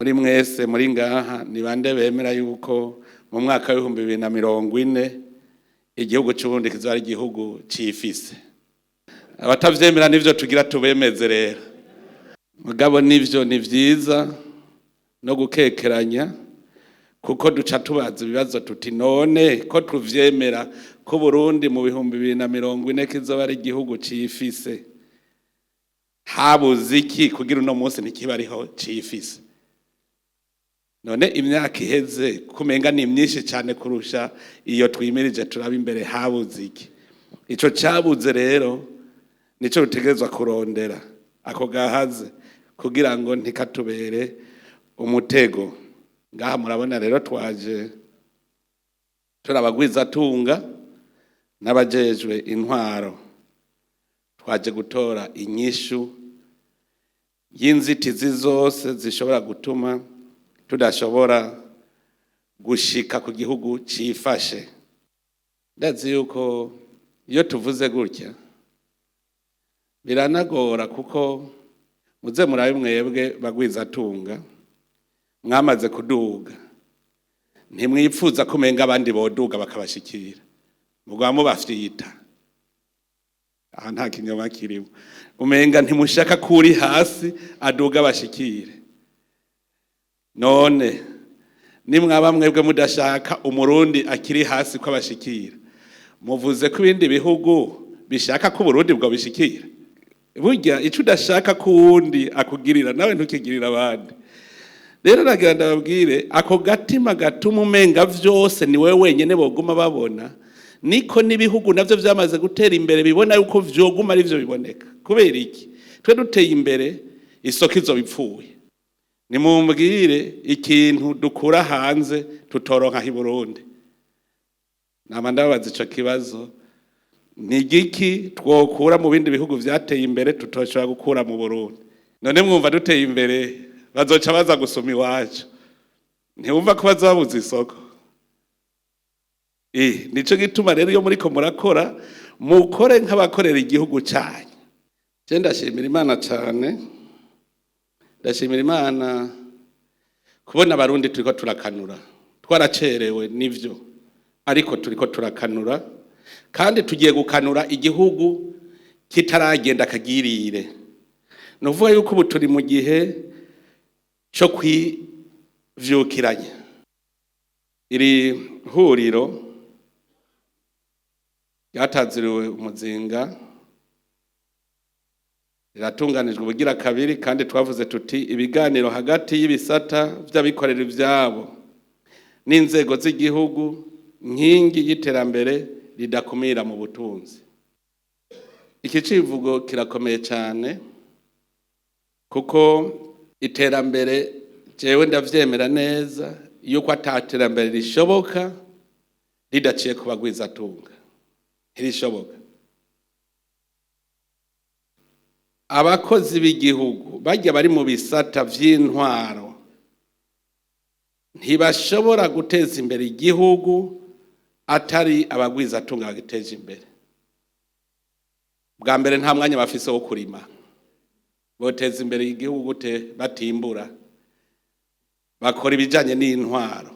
Muri mwese muri ngaha, ni bande bemera yuko mu mwaka w'2040 igihugu c'Uburundi kizoba ari igihugu cifise? Abatavyemera, nivyo tugira tubemeze rero. Mugabo nivyo, ni vyiza no gukekeranya, kuko duca tubaza ibibazo tuti: none ko tuvyemera ko Burundi mu 2040 kizoba ari igihugu cifise, habuze iki kugira uno munsi ntikiba ariho cifise? None imyaka iheze kumenga ni myinshi cyane kurusha iyo twimirije turaba imbere, habuze iki? Ico cabuze rero nico rutegerezwa kurondera, ako gahaze, kugira ngo ntikatubere umutego. Ngaha murabona rero twaje turabagwizatunga n'abajejwe intwaro, twaje gutora inyishu y'inzitizi zose zishobora gutuma tudashobora gushika ku gihugu cifashe. Ndazi yuko iyo tuvuze gutya biranagora, kuko muze murabe mwebwe bagwizatunga mwamaze kuduga, ntimwipfuza ko umenga abandi boduga bakabashikira, mugwa mubafyita. Aha nta kinyoma kirimo. Umenga ntimushaka ko uri hasi aduga bashikire. None nimwaba mwebwe mudashaka Umurundi akiri hasi ko abashikira, muvuze ko ibindi bihugu bishaka ko Uburundi bwo bishikira? Burya ico udashaka ko uwundi akugirira, nawe ntukigirira abandi. Rero nagira ndababwire, ako gatima gatuma umenga vyose ni wewe wenyene boguma babona, niko n'ibihugu navyo vyamaze gutera imbere bibona yuko vyoguma ari vyo biboneka. Kubera iki? Twe duteye imbere, isoko izoba ipfuye. Nimumbwire ikintu dukura hanze tutoronka i Burundi. Nama ndababaza ico kibazo: ni igiki twokura mu bindi bihugu vyateye imbere tutoshobora gukura mu Burundi? None mwumva duteye imbere bazoca baza gusuma iwacu? Ntiwumva ko bazabuza isoko? Nico gituma rero iyo muriko murakora, mukore nk'abakorera igihugu cyanyu. Je ndashimira Imana cane, ndashimira Imana kubona Abarundi turiko turakanura. Twaracerewe nivyo, ariko turiko turakanura, kandi tugiye gukanura igihugu kitaragenda kagirire. Ni ukuvuga yuko ubu turi mu gihe cyo kwivyukiranya. Iri huriro ryataziriwe Umuzinga riratunganijwe ubugira kabiri, kandi twavuze tuti ibiganiro hagati y'ibisata vy'abikorera ivyabo n'inzego z'igihugu, nkingi y'iterambere ridakumira mu butunzi. Iki civugo kirakomeye cyane, kuko iterambere, jewe ndavyemera neza yuko ata terambere rishoboka ridaciye ku bagwizatunga, ntirishoboka. Abakozi b'igihugu bajya bari mu bisata vy'intwaro ntibashobora guteza imbere igihugu atari abagwizatunga bagiteje imbere. Bwa mbere, nta mwanya bafise wo kurima. Boteza imbere igihugu gute batimbura? Bakora ibijanye n'intwaro.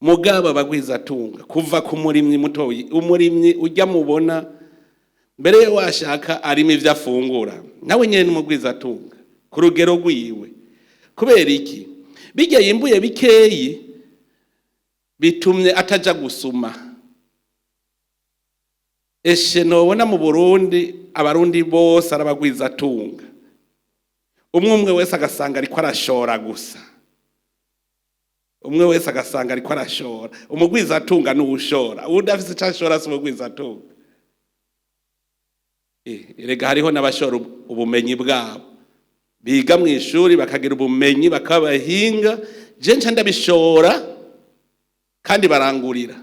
Mugabo abagwizatunga, kuva ku murimyi mutoyi, umurimyi ujya mubona mbere yo washaka arimo ivyo afungura, nawe nyene n'umugwizatunga ku rugero rwiwe. Kubera iki? Bijya yimbuye bikeyi bitumye ataja gusuma. Eshe nobona mu Burundi Abarundi bose arabagwizatunga, umwe umwe wese agasanga ariko arashora gusa, umwe wese agasanga ariko arashora. Umugwizatunga n'uwushora, uwundi afise ico ashora si umugwizatunga. Erega hariho n'abashora ubumenyi bwabo, biga mu ishuri bakagira ubumenyi, bakaba bahinga. Je nca ndabishora kandi barangurira.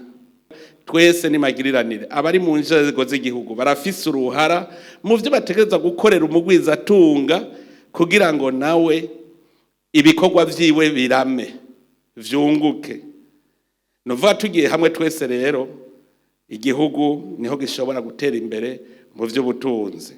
Twese ni magiriranire. Abari mu nzego z'igihugu barafise uruhara mu vyo bategerezwa gukorera umugwizatunga kugira ngo nawe ibikorwa vyiwe birame, vyunguke. Nuvuga tugiye hamwe twese rero, igihugu niho gishobora gutera imbere mu vy'ubutunzi.